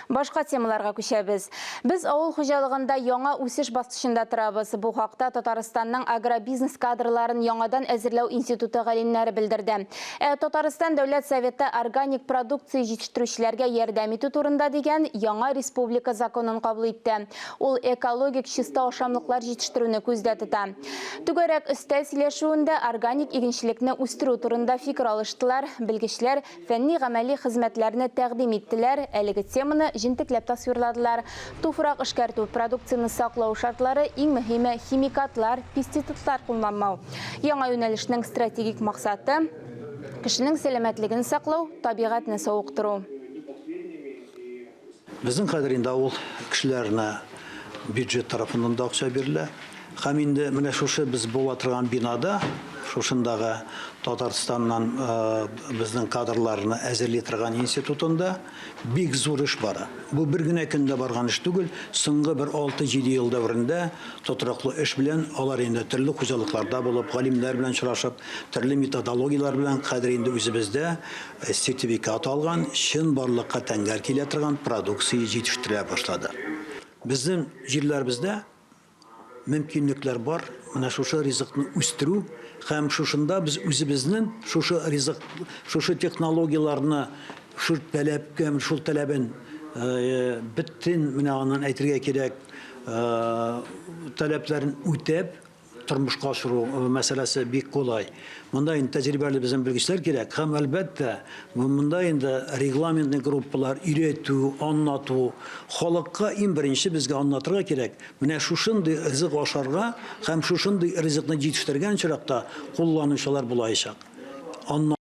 Башка темаларга күчәбез. Без авыл хуҗалыгында яңа үсеш баскычында торабыз. Бу хакта Татарстанның агробизнес кадрларын яңадан әзерләү институты галимнәре белдерде. Ә Татарстан Дәүләт Советы органик продукция җитештерүчеләргә ярдәм итү турында дигән яңа республика законын кабул итте. Ул экологик чиста ашамлыклар җитештерүне күздә тота. Түгәрәк өстәл сөйләшүендә органик игенчелекне үстерү турында фикер алыштылар. Белгечләр Фәнни-гамәли хезмәтләрне тәкъдим иттеләр, әлеге теманы җентекләп тасвирладылар. Туфрак эшкәртү, продукцияне саклау шартлары, иң мөһиме, химикатлар, пестицидлар кулланмау. Яңа юнәлешнең стратегик максаты, кешенең сәламәтлеген саклау, табигатьне савыктыру. Безнең хәзер инде авыл кешеләренә бюджет тарафыннан да акча бирелә. Һәм инде менә шушы без була торган бинада, шушындагы Татарстаннан безнең кадрларны әзерли торган институтында бик зур эш бара. Бу бер генә көндә барган эш түгел, соңгы бер 6-7 ел дәверендә тотрыклы эш белән алар инде төрле хуҗалыкларда булып, галимнәр белән очрашып, төрле методологияләр белән хәзер инде үзебездә Сертификат алган, чынбарлыкка тәңгәл килә торган продукция җитештерә башлады. Безнең җирләребездә мөмкинлекләр бар, менә шушы ризыкны үстерү һәм шушында без үзебезнең шушы ризык, шушы технологияләрне шул таләпкә, шул таләбен бөтен менә аннан әйтергә кирәк, таләпләрен үтәп, тормышка ашыру мәсьәләсе бик кулай. Монда инде тәҗрибәле безнең белгечләр кирәк һәм, әлбәттә, монда инде регламентный группалар, өйрәтү, аңлату, халыкка иң беренче безгә аңлатырга кирәк, менә шушындый ризык ашарга һәм шушындый ризыкны җитештергән очракта кулланучылар булаячак. Анна.